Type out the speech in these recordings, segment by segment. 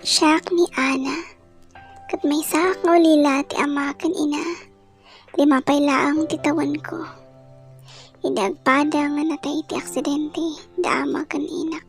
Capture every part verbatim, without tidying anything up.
Siak ni Ana, ket maysaak nga ulila ti ama ken ina. Lima pay laeng ti tawenko idi agpada nga natay ti aksidente da ama ken inak.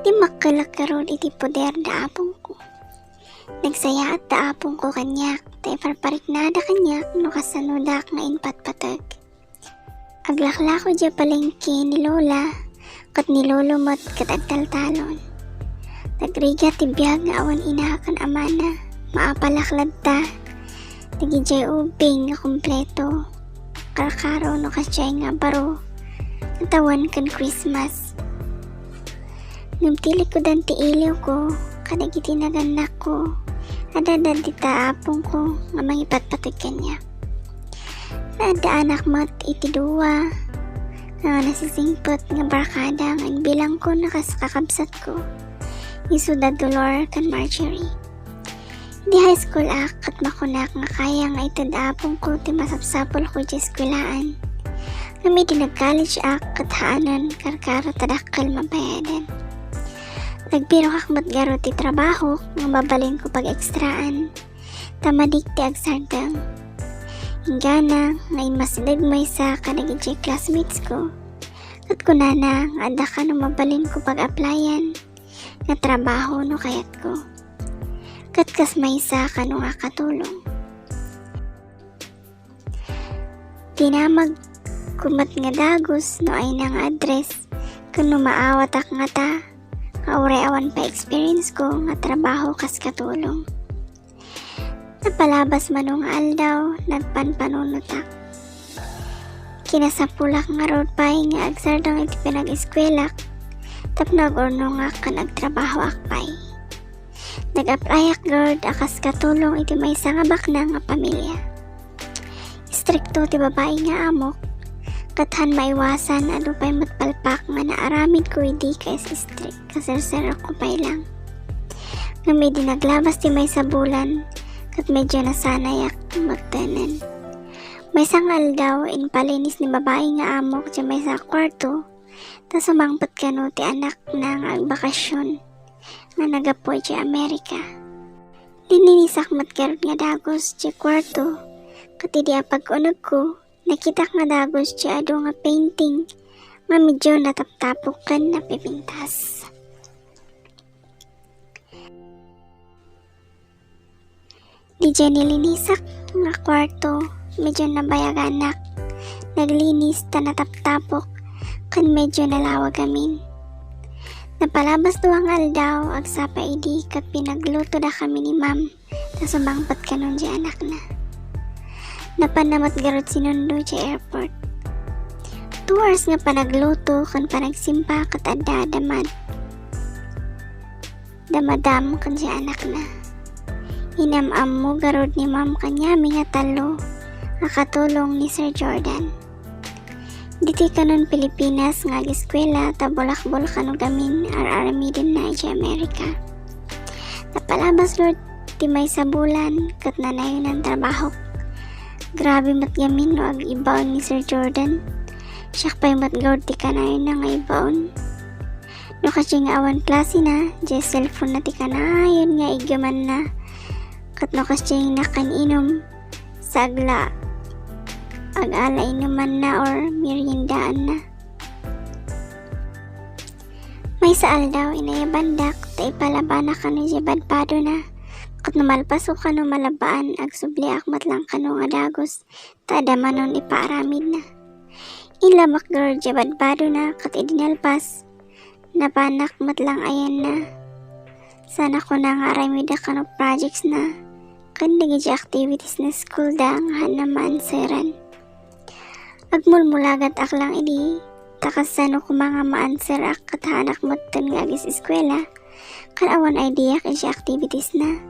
Dimmakkelek ngarud iti poder da apongko. Nagsayaat da apongko kaniak ta iparpariknada kaniak no kasanodak nga impatpateg. Aglaklako idiay palengke ni Lola ket ni Lolo met ket agtaltalon. Nagrigat ti biag nga awan ina ken amana. Maapalak latta dagidiay ubing nga kompleto, karkaro no kasdiay nga baro nga tawen ken Christmas. Ngem ti likudan ti iliwko kadagiti nagannakko, adda dita apongko nga mangipatpateg kaniak. Adda anak met iti dua nga nasisingpet nga barkada nga agbilangko na kas kakabsatko. Isu da Dolor ken Marjorie. Idi high school ak, ket makunak nga kaya nga ited apongko ti masapsapulko idiay eskwelaan. Ngem idi nag-college ak, ket haanen, karkaro ta dakkel mabayadan. Nagbirokak met ngarud ti trabahok nga mabalinko pag-ekstraan ta madik ti agsardeng. Inggana nga immasideg maysa kadagiti classmates ko, ket kunana nga adda kano mabalinko pag-applyan nga trabaho no kayatko, ket kas maysa kano nga katulong. Dinamagko met nga dagus no ayna nga address ken no maawatak ngata nga uray awan pay experience ko nga trabaho kas katulong. Napalabas mano nga aldaw, nagpanpanunotak. Kinasapulak ngarud pay nga agsardeng iti pinag-eskuelak tapno agurnongak ken agtrabahoak pay. Nag-applyak ngarud a kas katulong iti maysa nga baknang nga pamilia. Istrikto ti babai nga amok, ket han maiwasan, adu pay met palpak nga naaramidko idi kas istrik, kaserserokko pay lang. Ngem idi naglabas ti maysa bulan, ket medyo nasanayak magtenen. Maysa nga aldaw, impalinis ni babai nga amok ti maysa a kuarto, ta sumangpet kano ti anakna nga agbakasyon nga naggapu idiay Amerika. Lininisak met ngarud nga dagus ti kuarto, ket idi apag-unegko, nakitak nga dagus ti adu nga painting nga medyo nataptapok ken napipintas. Didiay nilinisak nga kuarto, medyo nabayaganak. Naglinis ta nataptapok, ken medyo nalawag amin. Napalabas dua nga aldaw, agsapa idi ket pinaglutoda kami ni Ma'am ta sumangpet kanon diay anakna. Napanna met ngarud sinundo diay airport. Two hours nga panagluto ken panagsimpa ket adda da Ma'am da Madam ken diay anakna. Inam-ammo ngarud ni Ma'am kaniami nga tallo a katulong ni Sir Jordan. Ditoy kanon Pilipinas nga ageskuela ta bulakbol kano gamin ar-aramidenna idiay Amerika. Napalabas ngarud ti maysa bulan ket nanayonan trabahok. Grabe met gamin no ag-ibaon ni Sir Jordan. Siak pay met ngarud ti kanayonna nga ibaon. No kasdiay nga awan klasena, diay cellphone-na ti kanayon nga iggamanna. Ket no kasdiay nga nakan-inum, sagla, agala inumanna or meriendaanna. Maysa aldaw, inayabandak ta ipalabana kano diay badbadona. Ket no malpasko kano malabaan, agsubliak met lang kano nga dagus ta adda manon ipaaramidna. Inlabak ngarud diay badbadona ket idi nalpas, napanak met lang ayanna. Sana kuna nga aramidda kano projects-na ken dagiti activities-na school-da nga haanna maanseran. Agmulmulagat ak lang idi, ta kasano koma nga maanserak ket haanak metten nga agis-eskuela, ken awan ideaak iti activities-na.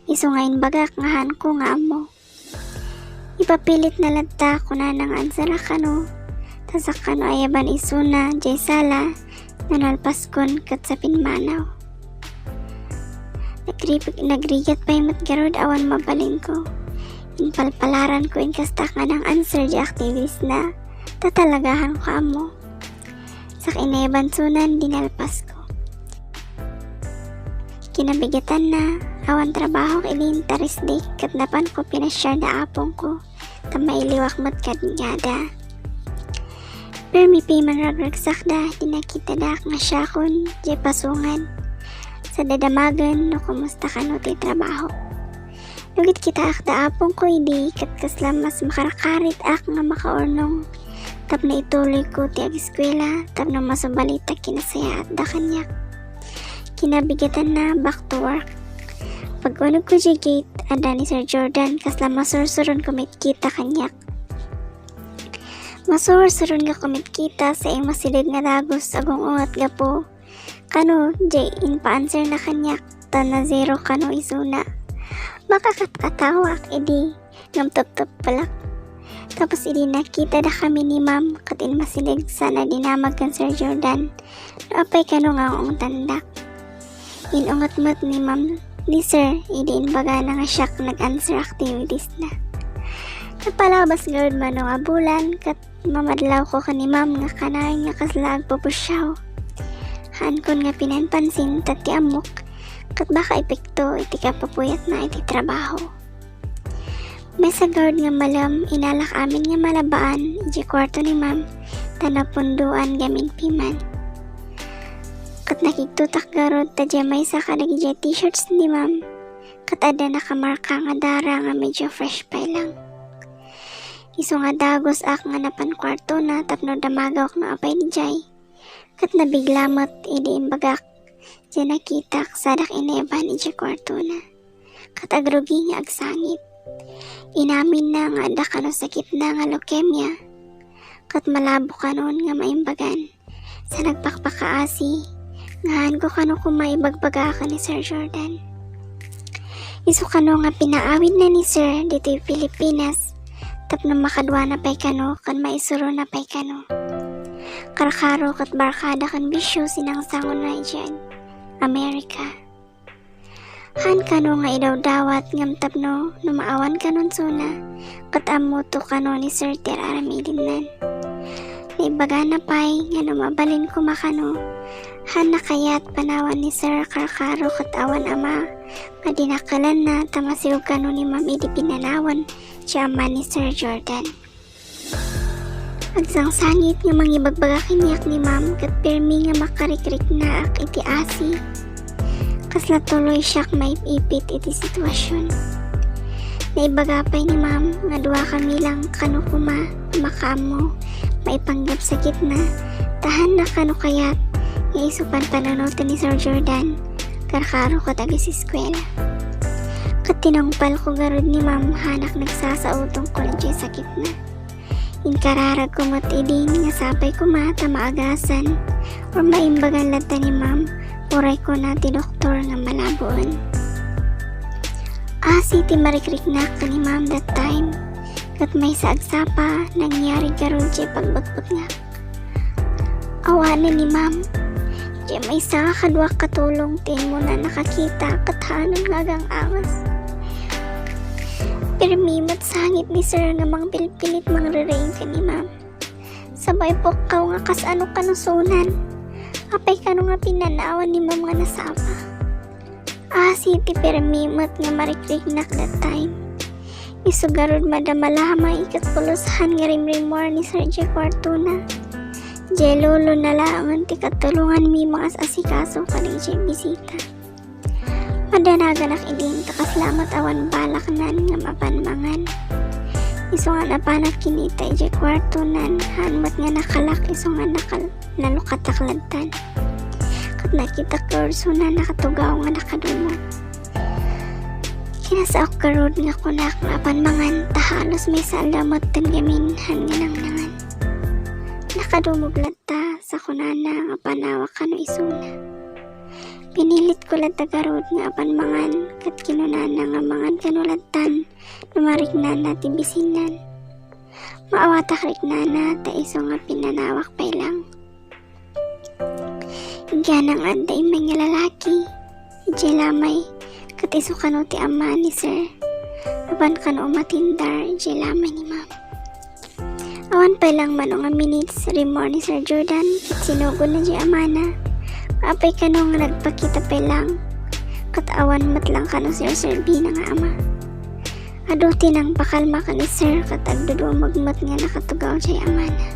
Isu nga imbagak nga haanko nga ammo. Ipapilitna latta, kunana nga anserak kano, ta sakkano ayaban isuna diay sala, no nalpaskon ket sa pimmanaw. Nagripik-, nagrigat pay met ngarud awan mabalinko. Impalpalaranko inkastak nga nang-answer diay activities-na, ta talaga haanko ammo. Sak inayaban sunan di nalpasko. Nabigetanna, awan trabahok idin Thursday ket napanko pinasiar da apongko, ta mailiwak met kaniada. Permi pay man ragragsakda, di nakitadak nga siakon, diay pasungan. Sa dadamagen no kumusta kano ti trabaho. No kitkitaak da apongko idi, ket kasla mas makarkarit-ak nga makaurnong tapno ituloyko ti ageskuela tapno masubalitak kinasayaatda kaniak. Kinabigetanna, back to work. Pag-unegko diay gate, adda ni Sir Jordan, kasla masursuron kumitkita kaniak. Masursuron nga kumitkita sa immasideg nga dagus agung-unget gapu kano diay impa-answerna kaniak, ta na-zero kano isuna. Makakatkatawaak idi ngem tepteppelak. Tapos idi nakitada kami ni Ma'am ket immasideg sana dinamag ken Sir Jordan no apay kano nga ungtandak. In-unget met ni Ma'am ni Sir idi imbagana nga siak nag-answer activitiesna. Napalabas garud mano nga bulan ket mamadlawko ken ni Ma'am nga kanayon nga kasla agpupusyaw. Haankon nga pinanpansin ta ti ammok ket baka epekto iti kapupuyatna iti trabaho. Maysa garud nga malem, inalak amin nga malabaan idiay kuarto ni Ma'am ta napundoan gamin piman. Ket nakigtotak garud ta diay maysa kadagidiay t-shirts ni Ma'am ket adda nakamarka nga dara nga medyo fresh pay lang. Isu nga dagusak nga napan kuartona tapno damagawak no apay diay. Ket nabigla met idi imbagak diay nakitak sadak ineban idiay kuartona. Ket agrugi nga agsangit. Inaminna nga adda kano sakitna nga leukemia. Ket malabo kanon nga maimbagan. Sa nagpakpakaasi, nga haanko kano koma ibagbaga ken ni Sir Jordan. Isu kano nga pinaawidna ni Sir ditoy Pilipinas tapno makaduana pay kano ken maisurona pay kano. Karkaro ket barkada ken bisio sinangsangona idiay Amerika. Haan kano nga idawdawat ngem tapno no maawan kanon isuna, ket ammoto kano ni Sir ti ar-aramidennan. Naibagana pay nga no mabalin koma kano, haanna kayat panawan ni Sir karkaro ket awan ama nga dinakkelanna ta masiog kano ni Ma'am idi pinanawan ti ama ni Sir Jordan. Agsangsangit nga mangibagbaga kaniak ni Ma'am ket pirmi nga makarikriknaak iti asi. Kasla tuloy siak maip-ipit iti situasion. Naibaga pay ni Ma'am nga duakami lang kano koma a makaammo maipanggep sakitna, ta haanna kano kayat nga isu panpanunoten ni Sir Jordan, karkaro ket ageskuela. Ket tinungpalko garud ni Ma'am, haanak nagsasao tungkol idiay sakitna. Inkararagko met idin nga sapay koma ta maagasan or maimbagan latta ni Ma'am, uray kuna ti doktor nga malaboen. Asi ti marikriknak ken ni Ma'am that time, ket maysa a sapa nangyari garud diay pagbekbeknak. Awanen ni Ma'am, diay maysa nga kadua a katulong ti immuna nakakita ket haanen nga agang-angas. Pirmi met sangit ni Sir nga mangpilpilit mangrireng ken ni Ma'am. Sabay pukkaw nga kasano kano sunan. Apay kano nga pinanawan ni Ma'am nga nasapa? Asi ti pirmi met nga marikriknak that time. Isu garud madama la may ket pulos haan nga rimrimmuar ni Sir diay kuartona. Diay lolona laengen ti katulonganmi mangas-asikaso kanidiay bisita. Madanaganak idin ta kasla met awan balaknan nga mapan mangan. Isu nga napanak kinita idiay kuartonan, haan met nga nakalak isu nga nakal-, nalukatak ladtan. Ket nakitak nga ursonan nakatugaw nga nakadumog. Kinasaok garud nga kunak nga apan mangan ta halos maysa a lamet ti gamin haan nga nangnangan. Nakadumog latta sa kunana nga panawak kano isuna. Pinilitko latta garud nga apan mangan ket kinunana nga mangan kano lattan no mariknana ti bisinnan. Maawatak riknana ta isu nga pinanawak pay lang. Iganang adda immay nga lalaki idiay lamay ket isu kano ti ama ni Sir. Apan kano umatindar idiay lamay ni Ma'am. Awan pay lang mano nga minutes, rimmuar ni Sir Jordan ket sinugonna diay amana. Apay kano nga nagpakita pay lang ket awan met lang kano serserbina nga ama. Adu ti nangpakalma ken ni Sir ket agdudumog met nga nakatugaw jay amana.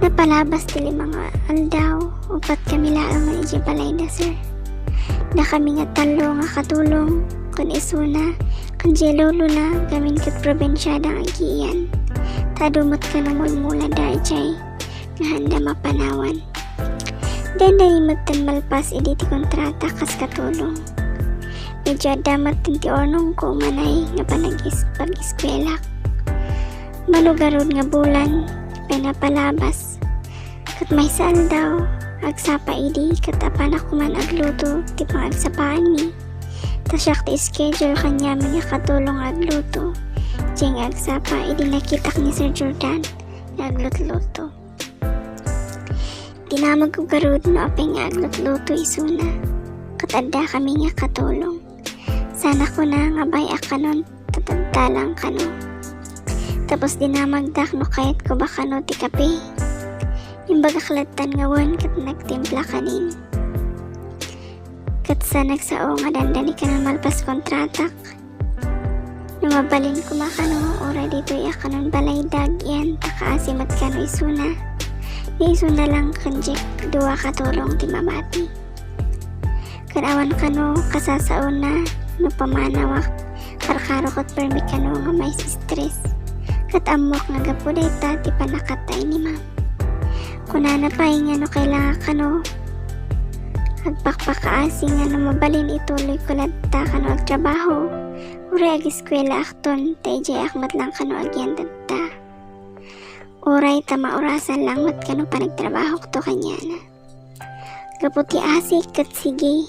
Napalabas ti lima nga aldaw, upat kami laeng idiay balayda, sir. Dakami nga tallo nga katulong ken isuna ken jay lolona gamin ket probinsiada nga agiian. Ta adu met kano mulmulada idiay nga haanda mapanawan. Daydi metten malpas idi ti kontrata kas katulong. Medyo adda metten ti urnongko manay nga panagis-, pag-eskuelak. Mano garud nga bulan, pay napalabas. Ket maysa aldaw, agsapa idi ket apanak man agluto ti pangagsapaanmi. Ta siak ti schedule kaniami nga katulong nga agluto. Diay nga agsapa idi nakitak ni Sir Jordan nga aglutluto. Dinamagko garud no apay nga aglutluto isuna. Ket addakami nga katulong. Sana kuna nga bay-ak kanon, tatadtalang kano. Tapos dinamagdak no kayatko ba kano ti kape. Imbagak lattan nga wen ket nagtimpla kanin. Ket sa nagsao nga dandani kanon malpas kontratak. No mabalin koma kano, uray ditoy a kanon balayda agian ta kaasi met kano isuna. Ni isuna lang ken diay dua katulong ti mamati. Ket awan kano kasasaona no pamanawak, karkaro ket permi kano nga mais stress. Ket ammok nga gapu dayta ti pannakatay ni Ma'am. Kunana pay nga no kailangan kano agpakpakaasi nga no mabalin ituloy ko latta kano agtrabaho, uray ageskuela akton ta idiay ak met lang kano agian tatta. Uray ta maurasan lang met kano panagtrabahokto kaniana. Gapu ti asik ket sige,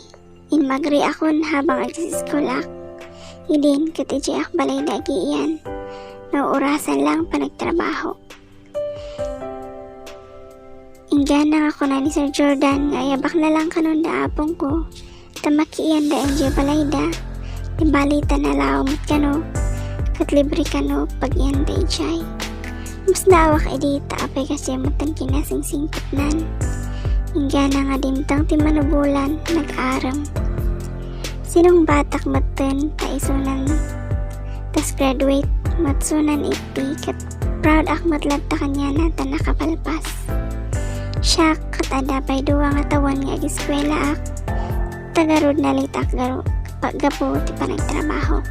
inmagriakon habang agiskuelak. Idin ket idiay ak balayda agiian, nauurasan lang panagtrabaho. Inggana nga kuna ni Sir Jordan nga ayabak na lang kanon da apongko, ta makiianda idiay balayda, ti balita nalaom met kano, ket libre kano pag-ianda idiay. Masdaawak idi ta apay kasdiay met ti kinasingsingpetnan. Inggana nga dimteng ti manubolan, nag-arem. Sinungbatak metten ta isunan, tas graduate met sunan iti ket proud ak met latta kaniana ta nakapalpas. Siak ket adda pay dua nga tawen nga ageskuelaak, ta garud nalitak garu-, pa-, gapu ti panagtrabaho.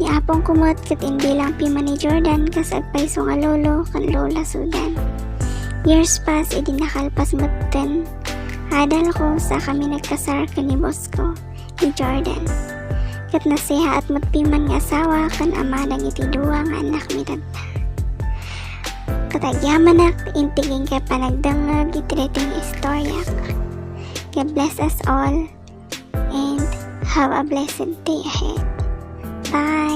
Ni apongko met ket imbilang piman ni Jordan kas agpayso nga lolo ken lola sudan. Years pass idi nakalpas metten. Adalko, sakami nagkasar ken ni boss ko, ni Jordan. Ket nasehaat met piman nga asawa ken ama dagiti dua nga annakmi tatta. Ket agyamanak, inti kenka panagdengngeg iti daytoy nga istoriak. God bless us all, and have a blessed day ahead. Bye!